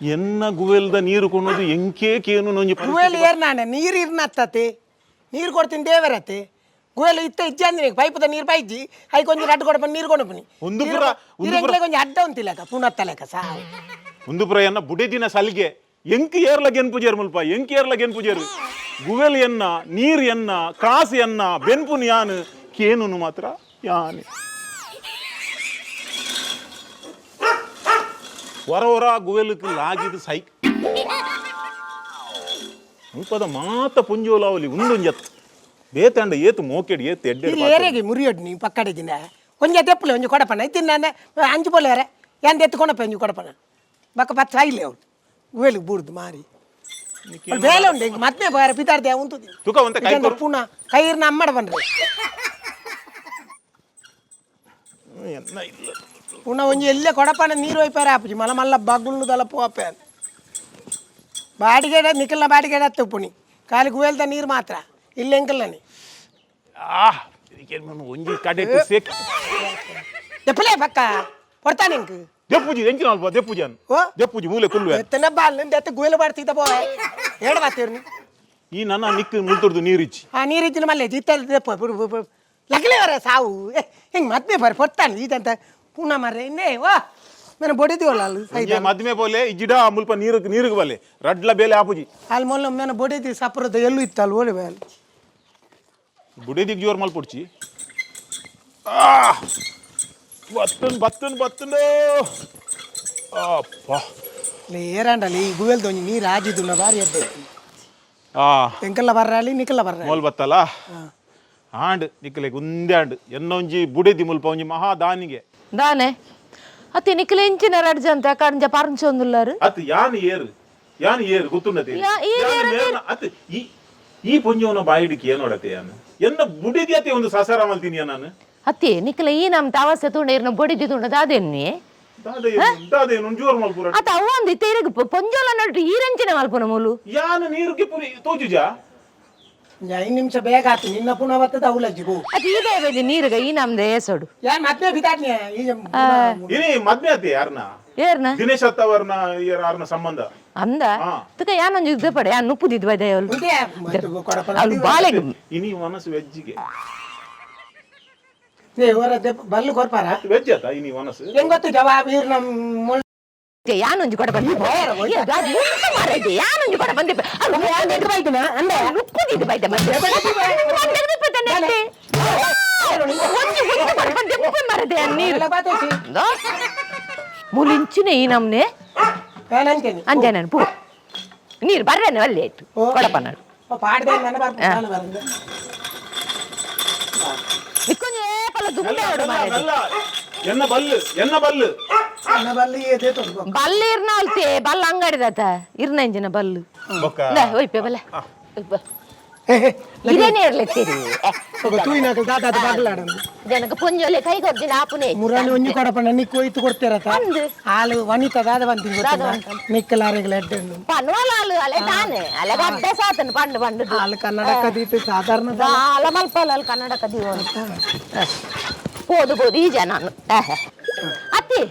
ಎನ್ನ ಗುವೆಲ್ದ ನೀರು ಕೊನೋದು ಎಂಕೇ ಕೇನು ನೊಂಜಿ ಗುವೆಲ್ ಏರ್ನಾನೆ ನೀರು ಇರ್ನತ್ತತೆ, ನೀರು ಕೊಡ್ತೀನಿ ದೇವರತೆ. ಗುವೆಲ್ ಇತ್ತ ಇಜ್ಜಂದಿನಿ ಪೈಪದ ನೀರು ಪೈಜಿ I ಕೊಂಚ ರಡ್ಡು ಕೊಡಪನಿ ನೀರು ಕೊಡಪನಿ. ಒಂದು ಪುರ- ಒಂದು ಪುರ- ಕೊಂಚ ಅಡ್ಡ ಉಂತಿಲ್ಲಕ ಪುನತ್ತಲೆಕ ಸಾವು. ಒಂದು ಪುರ ಎನ್ನ ಬುಡೆದಿನ ಸಲಿಗೆ ಎಂಕ್ ಏರ್ಲ ಗೆನ್ಪುಜೇರ್ ಮುಲ್ಪ, ಎಂಕ್ ಏರ್ಲ ಗೆನ್ಪುಜೇರು. ಗುವೆಲ್ ಎನ್ನ, ನೀರು ಎನ್ನ, ಕಾಸು ಎನ್ನ, ಬೆನ್ಪುನ್ ಯಾನ್, ಕೇನುನು ಮಾತ್ರ ಯಾನೆ. ಹೊರ ಹೊರ ಗುವೆಲಕ್ಕೆ ಲಾಗಿದ್ದು ಸೈಕ್ ಮುಲ್ಪದ ಮಾತ ಪುಂಜೋಲಾವಲಿ ಉಂದೊಂಜತ್ ಬೇತಂಡ ಏತು ಮೋಕೆಡ್ ಏತು ಎಡ್ಡೆ. ಇದು ಏರೆಗೆ ಮುರಿಯೋಡು ನೀವು ಪಕ್ಕಡೆ ದಿನ ಒಂಜ ತೆಪ್ಪಲೆ ಒಂಜಿ ಕೊಡಪನ ಇತ್ತಿನ ಅಂಚು ಪೋಲೇರೆ ಏನ್ ಎತ್ತುಕೊಂಡಪ್ಪ ಒಂಜಿ ಕೊಡಪನ ಬಕ್ಕ ಪತ್ತ ಸಾಯಿಲೆ ಅವಳು ಗುವೆಲ್ಗೆ ಬೂಡ್ದು ಮಾರಿ. ಅವ್ಳು ಬೇಲೆ ಉಂಟು ಇಂಕ್ ಮತ್ತೆ ಬಾರ ಪಿತಾರ್ದೆ ಉಂಟು. ತುಕ ಒಂತೆ ಕೈ ಕೊರು. ಪುನಃ ಕೈರ್ನ ಅಮ್ಮಡ ಬನ್ರಿ. ಎನ್ನ ಇಲ್ಲ. ಪುನಃ ಒಂಜಿ ಎಲ್ಲೇ ಕೊಡಪನ ನೀರು ಒಯ್ಪಾರ ಆಪುಜಿ ಮಲ್ಲ ಮಲ್ಲ ಬಗ್ಗುಳ್ಳು ದಲ ಪೋಪೆ ಬಾಡಿಗೆಡ ನಿಖಲ್ನ ಬಾಡಿಗೆಡ ಹತ್ತು ಪುಣಿ ಖಾಲಿ ಗುವೆಲ್ದ ನೀರು ಮಾತ್ರ ಇಲ್ಲ ಎಂಕಲ್లని. ಆ ಇದಕ್ಕೇನ್ ಮನು ಒಂಜಿ ಕಡೆಟ್ ಸೇಕ್. ದೆಪ್ಪಲೆ ಪಕ್ಕ ಕೊಡ್ತಾನೆ ಇಂಕ್. ದೆಪ್ಪುಜಿ ಎಂಚಿನ ಅಲ್ಪ ದೆಪ್ಪುಜಿ ಅನ್. ಓ. ದೆಪ್ಪುಜಿ ಮೂಲೆ ಕುಲ್ಲುವೆ. ಎತ್ತನ ಬಾಲ್ ನಿಂದ ಎತ್ತ ಗುವೆಲ್ ಬಾಡ್ತಿದ್ದ ಪೋ ಏಡ ಬಾತೀರ್ನಿ. ಈ ನನ್ನ ನಿಕ್ ಮುಲ್ತುರ್ದು ನೀರಿಚ್ಚಿ. ಆ ನೀರಿದ್ದಿನ ಮಲ್ಲೆ ಇತ್ತಲ್ ದೆಪ್ಪ ಬಿಡು ಬಿಡು ಬಿಡು. ಲಗಲೆ ಬರ ಸಾವು ಏ ಹಿಂಗೆ ಮದ್ಮೆ ಬರ ಪೊರ್ತಾನೆ ಇದಂತ ಪುನಃ ಮರ್ರೆ ಇನ್ನೇ ವಾ ನಾನು ಬಡಿದೀವಲ್ಲ ಅಲ್ಲಿ ಒಂಜಿ ಮದ್ಮೆ ಪೋಲೆ ಇಜ್ಜಿಡ ಮುಲ್ಪ ನೀರು ನೀರಿಗೆ ಬಲೆ ರಡ್ಲ ಬೇಲೆ ಆಪುಜಿ. ಅಲ್ಲಿ ಮೊಲ್ಲ ಮೇನ ಬಡಿದಿ ಸಪ್ರದ ಎಲ್ಲೂ ಇತ್ತು ಅಲ್ಲಿ ಓಡಿ ಅಲ್ಲಿ. ಬುಡೇದಿಗ್ ಜೋರ್ ಮಲ್ಪುಡ್ಚಿ. ಬತ್ತುನ್ ಬತ್ತುನ್ ಬತ್ತುಂಡು ಅಪ್ಪ. ಏರಾಂಡಲ್ಲಿ ಈ ಗುವೆಲ್ದ ಒಂಜಿ ನೀರು ಆಜಿದುಂಡ ಬಾರಿ ಎದ್ದೆ. ಆ. ಎಂಕಲ್ಲ ಬರ್ರಾಲಿ ನಿಕಲ್ಲ ಬರ್ರಾಲಿ. ಮೋಲ್ ಬತ್ತಲ್ಲ ಆಂಡ್ ನಿಕ್ಕಲೆ ಉಂದೆ ಆಂಡ್ ಎನ್ನೊಂಜಿ ಬುಡೇದಿ ಮುಲ್ಪ ಒಂಜಿ ಮಹಾದಾನಿಗೆ. ದಾನೆ ಅತ್ತೆ ನಿಕ್ಲೆ ಎಂಚಿನ ರಡ್ಜ ಅಂತ ಕಡ್ಂಜ ಪರಂಚೊಂದುಲ್ಲಾರು. ಅತ್ ಯಾನ್ ಏರು ಯಾನ್ ಏರು ಗೊತ್ತುಂಡತೆ. ಏರ್ ಯಾನ್ ಮೇರ್ನ ಅತ್ ಈ ಈ ಪೊಂಜೋನ ಬಾಯಿಡಿಕೆ ಏನೋಡತೆ ಯಾನ್ ಎನ್ನ ಬುಡಿದಿ ಅತೆ ಒಂದು ಸಸಾರ ಮಲ್ತೀನಿ ನಾನು. ಅತ್ತೆ ನಿಕ್ಲೆ ಈ ನಮ್ ತವಸೆ ತುಂಡ ಇರ್ನ ಬೊಡಿದಿ ತುಂಡ ದಾದೆನ್ನಿ. ದಾದ ಏನು ಜೋರ್ ಮಲ್ಪುರ. ಅತ್ತ ಅವ್ವಂದು ಇತ್ತೆ ಇರಗ್ ಪೊಂಜೋಲ ನಡು ಈರಂಚಿನ ಮಲ್ಪುನ ಮೂಲು. ಯಾನ್ ನೀರುಗೆ ಪುರಿ ತೋಜುಜಾ. ಒಂಜಿ 5 ನಿಮಿಷ ಬೇಗ ಆತು ನಿನ್ನ ಪುನಃ ಬರ್ತದ ಅವಲಜ್ಜಿ ಗೋ. ಅತ್ ಈದೇ ಬೇಜಿ ನೀರುಗ ಈ ನಮ್ದು ಏಸೋಡು. ಯಾನ್ ಮದ್ಮೆ ಬಿದಾಟ್ನಿ ಈ ಇನಿ ಮದ್ಮೆ ಅತೆ ಯಾರ್ನ? ಏರ್ನ? ದಿನೇಶ್ ಅತ್ತವರ್ನ ಯಾರ್ನ ಸಂಬಂಧ. ಅಂದ. ಹಾ. ತುಕ ಯಾನೊಂಜಿ ಇದ್ದ ಪಡೆ ಯಾನ್ ನುಪ್ಪುದಿದ್ ಬೈದ ಅವಳು. ಉಂಟೆ ಮತ್ತೆ ಕೊಡಪನ. ಅವಳು ಬಾಲೆಗ್. ಇನಿ ಮನಸ್ಸು ವೆಜ್ಜಿಗೆ. ಏ ಹೊರ ದೆಪ್ಪ ಬಲ್ಲು ಕೊರ್ಪಾರ. ವೆಜ್ ಆತ ಇನಿ ಮನಸ್ಸು. ಹೆಂಗ್ ಗೊತ್ತು ಜವಾಬ್ ಇರ್ ನಮ್ ಮುಳ್. ಯಾನೊಂಜಿ ಕೊಡ ಬಂದಿ ಯಾನೊಂಜಿ ಕೊಡ ಬಂದಿ ನುಪ್ಪುದಿದ್ ಬೈದ ಮತ್ತೆ ಒಂಜಿ ಒಂದು ಕೊಡ ಬಂದೆ ಮರದೆ ನೀರು. ಎಲ್ಲ ಬಾತೇಸಿ. ಮುಲಿಂಚಿನ ಈ ನಮ್ನೆ. ನಾನು ಅಂತೇನೆ. ಅಂಜನ ಪೂ ನೀರು ಬರ್ರೇನೆ ಅಲ್ಲಿ ಆಯ್ತು. ಓ. ಕೊಡಪನಾಡು. ಓ ಪಾಡ್ದೆ ನನ್ನ ಬರ್ಪ ನಾನು ಬರಂದೆ. ನಿಕ್ಕೊಂಜಿ ಏಪಲ ದುಂಬೆ ಅವಡು ಮಾರ್ರೆ. ಅಲ್ಲ ಎನ್ನ ಬಲ್ಲು ಎನ್ನ ಬಲ್ಲು. ನನ್ನ ಬಲ್ಲಿ ಏದೇ ತೊಡ್ಕೊ. ಬಲ್ಲು ಇರ್ನ ಅಲ್ತೆ ಬಲ್ಲ ಅಂಗಡಿದಾತ ಇರ್ನ ಇಂಜಿನ ಬಲ್ಲು. ಬೊಕ್ಕ. ಇಂದಾ, ಒಯ್ಪೆ ಬಲ್ಲ ಒಯ್ಪ. ಇದೇನೇ ಇರ್ಲಿತ್ತೀರಿ. ತೂಯಿನಾಕಲ್ ದಾದ ಬಾಗ್ಲಾಡಂದು. ಜನಕ ಪುಂಜೋಲೆ ಕೈ ಕೊರ್ದಿನ ಆಪುನೆ. ಮುರಾಣಿ ಒಂಜಿ ಕೊಡಪಣ್ಣ ನಿಕ್ಕು ಒಯ್ತು ಕೊಡ್ತೀರತ. ಅಂದ್. ಹಾಲು ವನಿತ ದಾದ ಬಂತಿ ಗೊತ್ತಿಲ್ಲ ನಿಕ್ಕಲಾರಿಗಳ ಎಡ್ಡೆ ಉಂಡು. ಪನ್ವಲ ಅಲು ಅಲೆ ತಾನೆ ಅಲೆ ಗಡ್ಡೆ ಸಾತನು ಪಂಡು ಪಂಡು. ಹಾಲು ಕನ್ನಡ ಕದೀತು ಸಾಧಾರಣ. ಅಲ ಮಲ್ಪಲ ಅಲ್ಲಿ ಕನ್ನಡ ಕದಿಯೋನು ಪೋದು ಪೋದು ಈ ಜನ ಅತ್ತಿ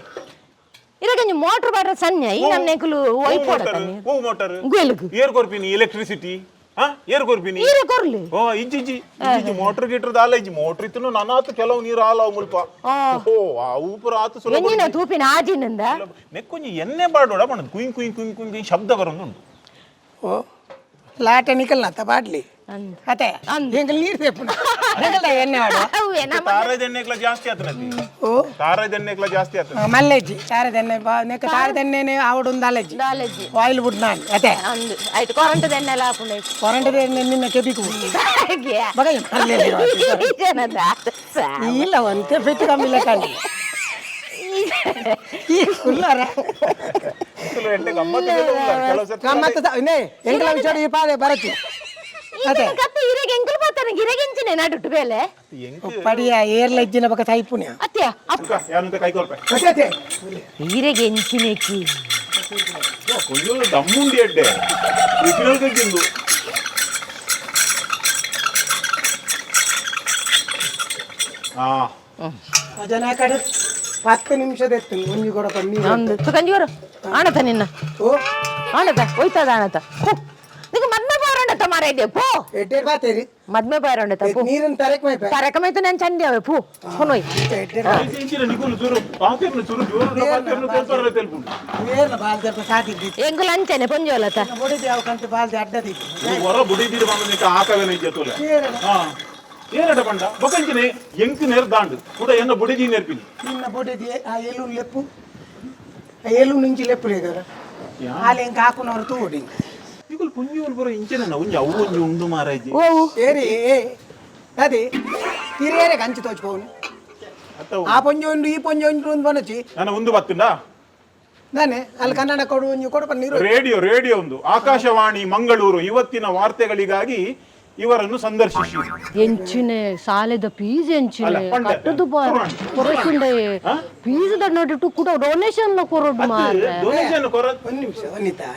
ಇರಗಂಜಿ ಮೋಟ್ರ್ ಬಾಡ್ರ ಸನ್ಯ ಈ ನಮ್ಮ ನೆಕುಲು ಒಯ್ಪೋಡ. ಓ ಮೋಟರ್. ಗುವೆಲುಗು. ಏರ್ ಕೊರ್ಪಿನಿ ಎಲೆಕ್ಟ್ರಿಸಿಟಿ ಹಾ ಏರ್ ಕೊರ್ಪಿನಿ. ನೀರು ಕೊರ್ಲಿ. ಓ ಇಜ್ಜಿ ಇಜ್ಜಿ ಇಜ್ಜಿ ಮೋಟರ್ ಗೀಟರ್ ದಾಲ ಇಜ್ಜಿ ಮೋಟರ್ ಇತ್ತು ನಾನಾತು ಕೆಲವು ನೀರು ಆಲಾವ್ ಮುಲ್ಪ. ಓ ಆ ಊಪುರ ಆತು ಸುಲಭ. ಎಂಜಿನ ತೂಪಿನ ಆಜಿನಿಂದ. ನೆಕ್ಕೊಂಜಿ ಎಣ್ಣೆ ಬಾಡೋಡ ಬಣ್ಣದ ಕುಯ್ ಕುಯ್ ಕುಯ್ ಕುಯ್ ಕುಯ್ ಶಬ್ದ ಬರೋದುಂಟು. ಓ ಲಾಟ ನಿಕಲ್ನ ಬಾಡ್ಲಿ. ಅಂದ್. ಅತ್ತೆ ಎಂಕಲ್ ನೀರು ತೇಪುನ ಎಂಕಲ್ದ ಎಣ್ಣೆ ಆಡುವ. ಅವ್ವೆ ನಮ್ಮ ತಾರದ ಎಣ್ಣೆಗ್ಲ ಜಾಸ್ತಿ ಆತನತಿ. ಓ. ತಾರದ ಎಣ್ಣೆಗ್ಲ ಜಾಸ್ತಿ ಆತನ. ಮಲ್ಲೆಜ್ಜಿ ತಾರದೆಣ್ಣೆ ನೆಕ್ಕ ತಾರದೆಣ್ಣೆನೆ ಆವಡುಂದು ಅಲೆಜ್ಜಿ. ದಾಲೆಜ್ಜಿ. ಆಯಿಲ್ ಬುಡ್ ನಾನು ಅತ್ತೆ. ಅಂದು ಆಯ್ತು ಕೊರಂಟದ ಎಣ್ಣೆ ಎಲ್ಲ ಹಾಪುಂಡು ಕೊರಂಟದ ಎಣ್ಣೆ ನಿನ್ನ ಕೆಬಿಕು ಬಗ ಮಲ್ಲೆ. ಇಲ್ಲ ಒಂತೆ ಪೆಟ್ಟು ಕಮ್ಮಿಲ್ಲ ಕಾಣಿ ಈ ಕುಲ್ಲಾರ. ಎಣ್ಣೆ ಗಮ್ಮತ್ತು ಕೆಲವು ಸರ್ತಿ. ಗಮ್ಮತ್ತು ನೇ ಎಂಕಲ ವಿಚಾರ ಈ ಪಾದೆ ಬರತಿ ಅದೇ. ಕತ್ತೆ ಇರೆಗೆ ಎಂಕಲ್ ಬರ್ತಾನೆ ಗಿರೆಗೆಂಚಿನೆ ನಡುಟು ಬೇಲೆ. ಎಂಕ್ ಪಡಿಯ ಏರ್ಲ ಇಜ್ಜಿನ ಬಕ ಸೈಪುನ್ಯ. ಅತ್ಯ. ಯಾನಂತ ಕೈ ಕೊರ್ಪೆ. ಅತ್ತೆ. ಈರೆಗೆ ಎಂಚಿನೆಕಿ. ಕೊಂಜೋಲು ದಮ್ಮುಂಡಿ ಎಡ್ಡೆ ಒರಿಜಿನಲ್ ಕಜ್ಜಿಂದು. ಆ. ಜನ ಕಡೆ 10 ನಿಮಿಷದ ಎತ್ತು ಒಂಜಿ ಕೊಡಪ ನೀರು. ಒಂದು ತುಕಂಜಿವರು ಆಣತ ನಿನ್ನ. ಓ ಆಣತ ಹೋಯ್ತದ ಆಣತ ನಿಂಗೆ ಮದ್ಮೆ ಬಾರಂಡತ ಮಾರ ಇದೆ ಪೋ. ಎಡ್ಡೆ ಬಾತೇರಿ. ಮದ್ಮೆ ಬಾರಂಡತ ಪೋ. ನೀರನ್ನ ತರಕ್ ಮೈಪ. ತರಕಮೈತು ನಾನು ಚಂದಿ ಅವೆ ಪೂ ಹೊನೋಯ್. ಎಡ್ಡೆ. ಇಂಚಿನ ನಿಕುಲು ಚೂರು ಪಾತೆರ್ನ ಚೂರು ಜೋರು ಪಾತೆರ್ನ ತೆಲ್ಪರ ತೆಲ್ಪುಂಡು. ನೀರ್ನ ಬಾಲ್ ದೆಪ್ಪ ಸಾತಿದ್ದಿ. ಎಂಗುಲ ಅಂಚನೆ ಪೊಂಜೋಲತ. ಬೊಡಿದಿ ಅವು ಕಂತ ಬಾಲ್ದಿ ಅಡ್ಡದಿತ್ತು. ಹೊರ ಬುಡಿದಿರು ಬಂದ ಆಕವೇನ ಇಜ್ಜತೋಲೆ. ಹಾ ಏನಟ ಪಂಡ ಬೊಕಂಚಿನೆ ಎಂಕ್ ನೇರ್ ದಾಂಡು ಕೂಡ ಎನ್ನ ಬುಡಿದಿ ನೇರ್ಪಿನಿ. ನಿನ್ನ ಬೊಡಿದಿ ಆ ಎಲು ಲೆಪ್ಪು, ಆ ಎಲು ನಿಂಚಿ ಲೆಪ್ಪು ಲೇಗರ ಆಲೆ ಎಂಕ್ ಹಾಕುನವರು ತೂಡಿ. ನಿಕುಲು ಪುಂಜಿ ಬರೋ ಇಂಚಿನ ಒಂಜಿ ಅವು ಒಂಜಿ ಉಂಡು ಮಾರಾಜಿ. ಓ. ಏರಿ ಏ ಅದೇ ತಿರಿಯರೆ ಕಂಚು ತೋಚ್ಕೋನು. ಅತ್ತ. ಆ ಪೊಂಜೆ ಉಂಡು, ಈ ಪೊಂಜೆ ಉಂಡು ಒಂದು ಬನಚಿ. ನಾನು ಒಂದು ಬತ್ತುಂಡಾ. ನಾನೇ ಅಲ್ಲಿ ಕನ್ನಡ ಕೊಡು, ಒಂಜಿ ಕೊಡಪ ನೀರು. ರೇಡಿಯೋ ರೇಡಿಯೋ ಒಂದು ಆಕಾಶವಾಣಿ ಮಂಗಳೂರು ಇವತ್ತಿನ ವಾರ್ತೆಗಳಿಗಾಗಿ ಇವರನ್ನು ಸಂದರ್ಶಿಸಿ. ಎಂಚಿನೆ ಸಾಲೆದ ಫೀಸ್ ಎಂಚಿನೆ. ಅಲ್ಲ, ಪಂಡೆ. ಕಟ್ಟುದು. ಪುರಾಣ. ಕೊರಸುಂಡೆ ಫೀಸ್ the ನೋಡಿಟ್ಟು ಕೂಡ ಡೊನೇಷನ್ ಕೊರಡು ಮಾರ್ರೆ. ಡೊನೇಷನ್ ಕೊರ. ಒಂದು ನಿಮಿಷ ವನಿತಾ,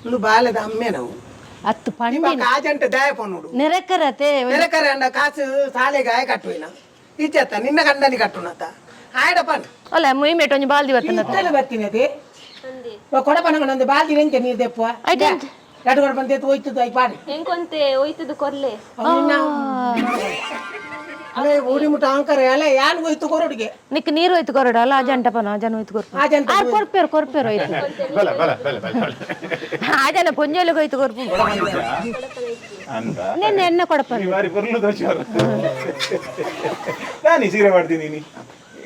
ಒಂದು ಬಾಲದ ಅಮ್ಮೆ ನಾವು. ಅತ್ತು ನಿಮ್ಮ ಪಂಡಿನ. ಕಾಜಂಟ ದಾಯ ಪೋನುಡು. ನೆರೆಕರತೆ. ನೆರೆಕರೆ ಅಂಡ ಕಾಸು ಸಾಲೆಗೆ ಆಯ ಕಟ್ಟುವಿನ ಇಚ್ಚತ್ತ ನಿನ್ನ ಗಂಡನಿ ಕಟ್ಟುನತ್ತ ಆಯಡ ಪನ್. ಅಲ್ಲ ಮುಯ್ ಮೇಟ್ ಒಂಜಿ ಬಾಲ್ದಿ ಬತ್ತನ. ಇತ್ತಲೆ ಬರ್ತೀನಿ ಅದೇ ಕೊಡಪನ ನಂದು ಬಾಲ್ದಿ ನೆಂಚೆ ನೀರು ದೆಪ್ಪುವ. ಐತೆ ಅಂತೆ. ಎರಡು ಕೊಡಪನ ತೆತ್ತು ಹೋಯ್ತದ್ದು I ಪಾಡಿ. ಎಂಕೊಂತೆ ಒಯ್ತದು ಕೊರ್ಲೆ. ನಿನ್ನ ಅಲೆ ಊಡಿ ಮುಟ್ಟ ಅಂಕರ ಅಲೆ ಯಾನ್ ಹೋಯ್ತು ಕೊರಡಿಗೆ. ನಿಕ್ ನೀರು ಹೋಯ್ತು ಕೊರಡು ಅಲ್ಲ ಅಜಂಟ ಪನ ಅಜನ ಹೋಯ್ತು ಕೊರ್ಪು. ಆಜಂಟ. ಆರ್ ಕೊರ್ಪೇರು ಕೊರ್ಪೇರು ಹೋಯ್ತು. ಬಲ ಬಲ ಬಲ ಬಲ ಬಲ. ಆಜನ ಪೊಂಜೋಲಿಗೆ ಹೋಯ್ತು ಕೊರ್ಪು. ಅಂತ. ನಿನ್ನೆ ಎಣ್ಣೆ ಕೊಡಪ. ಈ ಬಾರಿ ಬರ್ಲು ದೋಷ ನಾನು ಸೀರೆ ಮಾಡ್ತೀನಿ ನೀ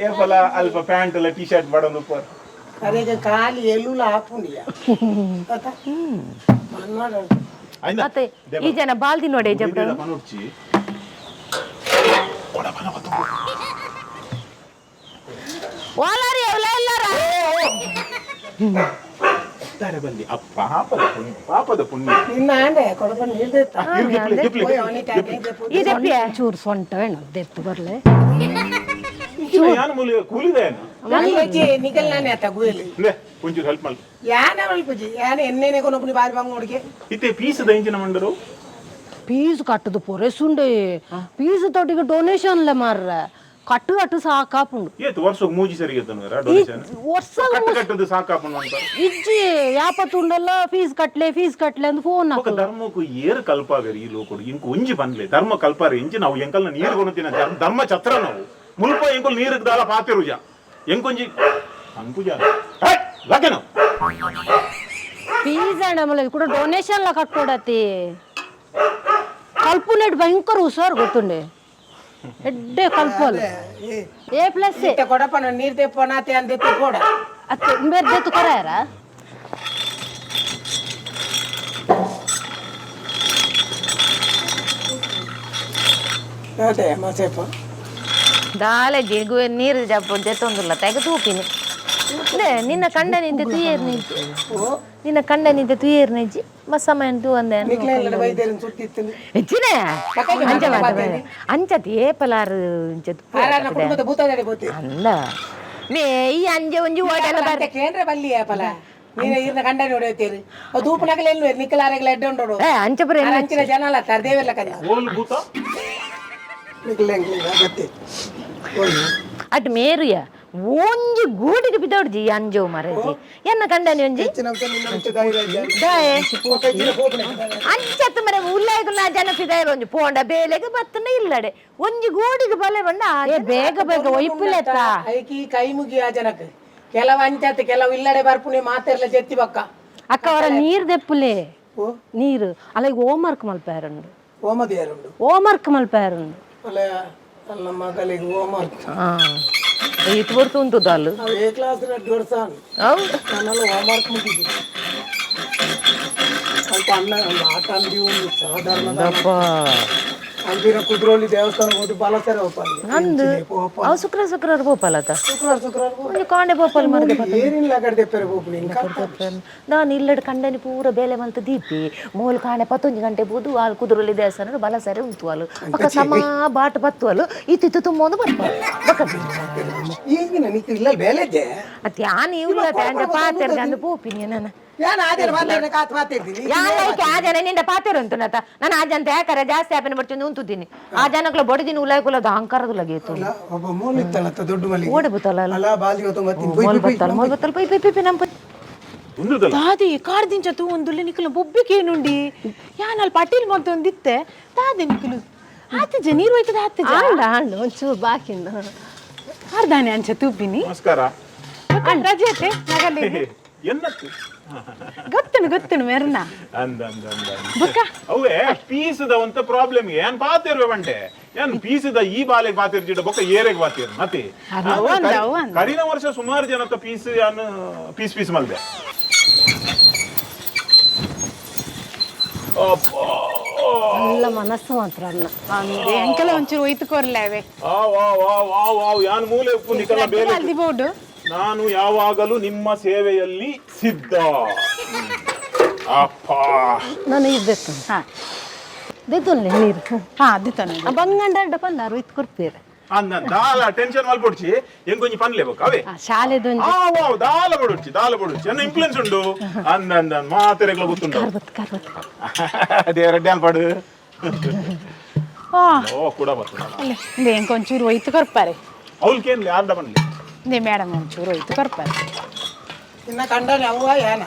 ಏಪಲ ಅಲ್ಪ ಪ್ಯಾಂಟ್ ಎಲ್ಲ ಟಿ ಶರ್ಟ್ ಮಾಡೋದು ಉಪ್ಪು. ಅದೇ ಖಾಲಿ ಎಲ್ಲೂ ಹಾಪುಂಡಿಯ ಮತ್ತೆ ಈ ಜನ ಬಾಲ್ದಿ ನೋಡಿ ಜಬ್ಡ. ಪನುಡ್ಚಿ. ಓಲಾರಿ ಅವಲ ಎಲ್ಲಾರ. ಬಲ್ಲಿ ಆ ಪಾಪದ ಪುಣ್ಯ, ಪಾಪದ ಪುಣ್ಯ. ನಿನ್ನ ಆಂಡೆ ಕೊಡಪನ ನೀರು ಗಿಪ್ಲಿ, ಗಿಪ್ಲಿ, ಗಿಪ್ಲಿ. ಈ ದೆಪ್ಪಿಯ. ಚೂರು ಸೊಂಟ വേണം ದೆತ್ತು ಬರ್ಲೆ. ಯಾನ್ ಮೂಲಿ ಕೂಲಿದೆ ಏನು? ನಿಕಲ್ ನಾನೇ ಆತ ಗುಯಲಿ. ಲೇ, ಒಂಚೂರು ಹೆಲ್ಪ್ ಮಾಡಿ. ಯಾನ ಮಲ್ಪುಜಿ ಯಾನ ಎನ್ನೇನೆ ಕೊನಪುನಿ ಬಾರಿ ಬಂಗ ಹುಡುಗಿ. ಇತ್ತೆ ಪೀಸ್ ದಂಚಿನ ಮಂಡರು. ಫೀಸ್ ಕಟ್ಟುದು ಪೊರೆಸುಂಡೆ ಫೀಸ್ ತೊಟ್ಟಿಗೆ ಡೊನೇಷನ್ ಲೆ ಮಾರ್ರೆ ಕಟ್ಟು ಕಟ್ಟು ಸಾಕಾಪುಂಡು. ಏತ್ ವರ್ಷಕ್ಕೆ ಮೂಜಿ ಸರಿಗೆ ಡೊನೇಷನ್. ವರ್ಷ. ಕಟ್ಟು ಕಟ್ಟದು ಸಾಕಾಪುಂಡು ಅಂತ. ಇಜ್ಜಿ ಯಾಪತ್ತುಂಡಲ್ಲ ಫೀಸ್ ಕಟ್ಲೆ ಫೀಸ್ ಕಟ್ಲೆ ಅಂತ ಫೋನ್. ఒక ಧರ್ಮకు ಏರು ಕಲ್ಪಾವೇರು ಈ ಲೋಕಡು ಇಂಕ ಒಂಜಿ ಪನ್ಲೆ ಧರ್ಮ ಕಲ್ಪಾರೆ ಇಂಚಿ ನಾವು ಎಂಕಲ್ನ ನೀರು ಕೊನುತಿನ ಧರ್ಮ ಛತ್ರ ನಾವು ಮುಲ್ಪ ಎಂಕುಲ್ ನೀರು ದಾಲ ಪಾತಿರುಜ ಎಂಕೊಂಜಿ ಅಂಕುಜ ಲಗನ. ಫೀಸ್ ಅಂಡ ಕೂಡ ಡೊನೇಷನ್ ಲ ಕಟ್ಕೊಡತಿ ಕಲ್ಪುನೆಟ್ ಭಯಂಕರ ಹುಷಾರು ಗೊತ್ತುಂಡೆ ಎಡ್ಡೆ ಕಲ್ಪಲ್ ಎ ಪ್ಲಸ್. ಇತ್ತ ಕೊಡಪನ ನೀರು ತೆಪ್ಪ ನಾತೆ ಅಂದೆತ್ತು ಕೊಡ. ಅತ್ತೆ ಬೇರೆ ದೆತ್ತು ಕೊರಾಯರ. ಅದೇ ಮಸೇಪ. ದಾಲೆ ಜಿಗು ನೀರು ಜಪ್ಪ ಜೆತ್ತೊಂದುಲ್ಲ ತೆಗ ತೂಪಿನಿ ಲೇ ನಿನ್ನ ಕಂಡ ನಿಂತೆ ತುಯೇರ್ ನಿಜ್ಜಿ ನಿನ್ನ ಕಂಡ ನಿಂತೆ ತುಯೇರ್ ನಿಜ್ಜಿ ಮಸ್ಸಮಯನ್ ತೂ ಅಂದೆ. ನಿಕ್ಲ ವೈದ್ಯರನ್ನ ಸುಟ್ಟಿತ್ತು. ಹೆಚ್ಚಿನ ಅಂಚ ಮಾತ ಅಂಚತ್ ಏಪಲಾರು ಇಂಚತ್. ಆರಾನ ಕುಟುಂಬದ ಭೂತದಡೆ ಬೋತಿ. ಅಲ್ಲ ಮೇ ಈ ಅಂಜೆ ಒಂಜಿ ಓಟೆಲ್ಲ ಬಾರಿ. ಕೇಂದ್ರ ಬಲ್ಲಿ ಪಲ ನೀನ ಇರ್ನ ಕಂಡ ನೋಡೈತೀರಿ ದೂಪನಗಲ ಎಲ್ಲು ನಿಕ್ಕಲಾರೆಗಳ ಎಡ್ಡೆ ಉಂಟು. ಏ ಅಂಚಪುರ. ಅಂಚಿನ ಜನ ಅಲ್ಲ ತರ್ದೇವೆಲ್ಲ ಕದ. ಓಲ್ ಭೂತ. ನಿಕ್ಲ ಗತ್ತೆ. ಅಟ್ ಮೇರುಯ ಒಂಜಿ ಗೂಡಿಗೆ ಬಿದ್ದೋಡ್ಜಿ ಅಂಜೋ ಮರಜಿ ಎನ್ನ ಕಂಡನಿ ಒಂಜಿ ದಾಯೆ ಅಂಚತ್ತು ಮರೆ ಉಲ್ಲಾಯ್ಗುಲ ಜನ ಪಿದಾಯರ್ ಒಂಜಿ ಪೋಂಡ ಬೇಲೆಗೆ ಬತ್ತನ ಇಲ್ಲಡೆ ಒಂಜಿ ಗೂಡಿಗೆ ಬಲೆ ಬಂಡ. ಏ ಬೇಗ ಬೇಗ ಒಯ್ಪುಲೆತ್ತ. ಐಕಿ ಕೈ ಮುಗಿ ಆ ಜನಕ್ಕೆ ಕೆಲವು ಅಂಚಾತ್ ಕೆಲವು ಇಲ್ಲಡೆ ಬರ್ಪುಣಿ ಮಾತೆರ್ಲ ಜೆತ್ತಿ ಬಕ್ಕ. ಅಕ್ಕ ಅವರ ನೀರ್ ದೆಪ್ಪುಲೆ. ಓ. ನೀರು ಅಲ್ಲ ಈಗ ಹೋಮ್ ವರ್ಕ್ ಮಲ್ಪೇರುಂಡು. ಓಮದಿಯಾರುಂಡು. ಹೋಮ್ ವರ್ಕ್ ಮಲ್ಪೇರುಂಡು. ಅಲ್ಲ ಅಲ್ಲ ಮಗಳಿಗೆ ಹೋಮ್ವರ್ಕ್. ಇತ್ತು ಬರ್ತು ಉಂಟು ಅಲ್ಲು. ಅವು ಎ ಕ್ಲಾಸ್ ಎರಡು ವರ್ಷ. ಹೌದು. ನನ್ನೆಲ್ಲ ಹೋಮ್ವರ್ಕ್ ಮುಗಿದ್ದು ಸ್ವಲ್ಪ ಅಣ್ಣ ಆಟ ಅಂಗಡಿ ಒಂದು ಸಾಧಾರಣ ಅಂದಿನ ಕುದ್ರೋಳಿ ದೇವಸ್ಥಾನ ಹೋಗಿ ಬಾಲಸರ ಅಂದು ಅವು ಶುಕ್ರ ಶುಕ್ರವಾರ ಪೋಪಲತ. ಶುಕ್ರವಾರ ಶುಕ್ರವಾರ. ಒಂಜಿ ಕಾಂಡೆ ಪೋಪಲ್ ಮರದೆ. ಏನಿಲ್ಲ ಕಡೆ ಪೆರೆ ಹೋಗ್ಲಿ ఇంకా. ನಾನು ಇಲ್ಲಡ್ ಕಂಡನಿ ಪೂರ ಬೇಲೆ ಮಲ್ತ ದೀಪಿ ಮೋಲ್ ಕಾಣೆ ಪತ್ತೊಂಜಿ ಗಂಟೆ ಪೂದು ಆಲ್ ಕುದುರಲಿ ದೇವಸ್ಥಾನ ಬಲ ಸರಿ ಉಂತು ಅಲು ಬೊಕ ಸಮ ಬಾಟ್ ಬತ್ತು ಅಲು ಇತ್ತಿತ್ತು ತುಂಬ ಬರ್ಪ ಬೊಕ. ಈಗಿನ ನಿಕ್ ಇಲ್ಲ ಬೇಲೆಜ್ಜೆ. ಅತ್ ಯಾನ್ ಇವ್ಲ ಅಂಚ ಪಾತೆರ್ಗ ಅಂದು ಪೋಪಿನಿ ನಾನು. ಯಾನ್ ಆದೇನ ಮಾತಾಡಿನ ಕಾತ್ ಮಾತಾಡ್ತೀನಿ. ಯಾನ್ ಆ ಜನ ನಿಂದ ಪಾತೆರ್ ಉಂಟು ನತ ನಾನು ಆ ಜನ ಯಾಕರೆ ಜಾಸ್ತಿ ಆಪನೆ ಬರ್ತೀನಿ ಉಂತುದ್ದೀನಿ ಆ ಜನಕ್ಲ ಬಡದಿನ ಉಲಾಯ್ಕುಲ ಅಹಂಕಾರದ ಲಗೇತು. ಅಲ್ಲ ಒಬ್ಬ ಮೋಲ್ ಇತ್ತಳತ್ತ ದೊಡ್ಡ ಮಲ್ಲಿಗೆ. ಓಡೆ ಬತ್ತಲ್ಲ. ಅಲ್ಲ ಬಾಲಿ ಹೊತ್ತು ಮತ್ತೆ. ಮೋಲ್ ಬತ್ತಲ್ಲ ಮೋಲ್ ಬತ್ತಲ್ಲ ಪೈ ಪೈ ಪೈ ಪೈ ನಮ್ಮ ಪೈ. ಉಂದುದಲ್ಲ ದಾದಿ ಕಾರ್ದಿಂಚ ತೂ ಒಂದುಲ್ಲೆ ನಿಕುಲು ಬೊಬ್ಬಿಕೇನುಂಡಿ ಯಾನ್ ಪಟೀಲ್ ಮಂತೊಂದಿತ್ತೆ ದಾದಿ ನಿಕುಲು ಆತಿಜ ನೀರು ಹೋಯ್ತದ ಆತಿಜ ಆಂಡ ಆಂಡ ಒಂಚೂರು ಬಾಕಿಂದ. ಅರ್ಧಾನೆ ಅಂಚ ತೂಪಿನಿ. ನಮಸ್ಕಾರ. ರಜೆ ಅತ್ತೆ ನಗಲಿ. ಎನ್ನತ್ತು? ಗೊತ್ತುಂಡು ಗೊತ್ತುಂಡು ಮೆರ್ನ. ಅಂದ ಅಂದ ಅಂದ. ಬೊಕ್ಕ? ಅವೇ ಪೀಸದ ಒಂತ ಪ್ರಾಬ್ಲಮ್ ಏನ್ ಪಾತಿರ್ವೆ ಬಂಟೆ ಏನ್ ಪೀಸದ ಈ ಬಾಲೆಗ್ ಪಾತಿರ್ ಬೊಕ್ಕ ಏರೆಗ್ ಪಾತಿರ್ ಮತ್ತೆ. ಅದು ಅವು ಅಂದ, ಅವು ಅಂದ. ಕರಿನ ವರ್ಷ ಸುಮಾರು ಜನತ್ತ ಪೀಸ್ ಯಾನ್ ಪೀಸ್ ಪೀಸ್ ಮಲ್ದೆ. ಅಬ್ಬಾ. ಎಲ್ಲ ಮನಸ್ಸು ಮಾತ್ರ ಅನ್ನ. ಅಂದೆ ಅಂಕಲ ಒಂಚೂರು ಒಯ್ತು ಕೊರ್ಲೇವೆ. ಆವ್ ಆವ್ ಆವ್ ಆವ್ ಆವ್ ಯಾನ್ ಮೂಲೆ ಉಪ್ಪು ನಿಕಲ ಬೇಲೆ. ಅಲ್ದಿ ಬೋರ್ಡು. ನಾನು ಯಾವಾಗಲೂ ನಿಮ್ಮ ಸೇವೆಯಲ್ಲಿ ಸಿದ್ಧ ಅಪ್ಪ. ನಾನು ಇದ್ದೆತ್ತು. ಹಾ. ದೆತ್ತೊನ್ಲೆ ನೀರು. ಹಾ ಅದಿತ್ತಾನೆ. ಆ ಬಂಗಂಡ ಅಡ್ಡ ಪಲ್ಲಾರು ಇತ್ತು ಕೊರ್ಪೇರು. ಅಂದ ದಾಲ ಟೆನ್ಷನ್ ಮಲ್ಪೊಡ್ಚಿ ಎಂಕೊಂಜಿ ಪನ್ಲೆ ಬೇಕು ಅವೇ. ಶಾಲೆದೊಂಜಿ. ಆ ವಾವ್ ದಾಲ ಬಡುಚ್ಚಿ ದಾಲ ಬಡುಚ್ಚಿ ಎನ್ನ ಇನ್ಫ್ಲುಯೆನ್ಸ್ ಉಂಡು ಅಂದ ಅಂದ ಮಾತೆರೆಗ್ಲ ಗೊತ್ತುಂಡು. ಕಾರ್ಬತ್ ಕಾರ್ಬತ್. ದೇವರ ಡ್ಯಾನ್ ಪಾಡು. ಹಾ. ಓ ಕೂಡ ಬರ್ತದ. ಅಲ್ಲೇ ಇಂದೆ ಎಂಕೊಂಚೂರು ಒಯ್ತು ಕೊರ್ಪಾರೆ. ಅವ್ಲ್ಕೇನ್ಲೆ ಆರ್ಡ ಬನ್ಲಿ. ಇಂದೆ ಮೇಡಮ್ ಒಂಚೂರು ಒಯ್ತು ಕೊರ್ಪಾರೆ. ನಿನ್ನ ಕಂಡನೆ ಅವ್ವ ಏನ?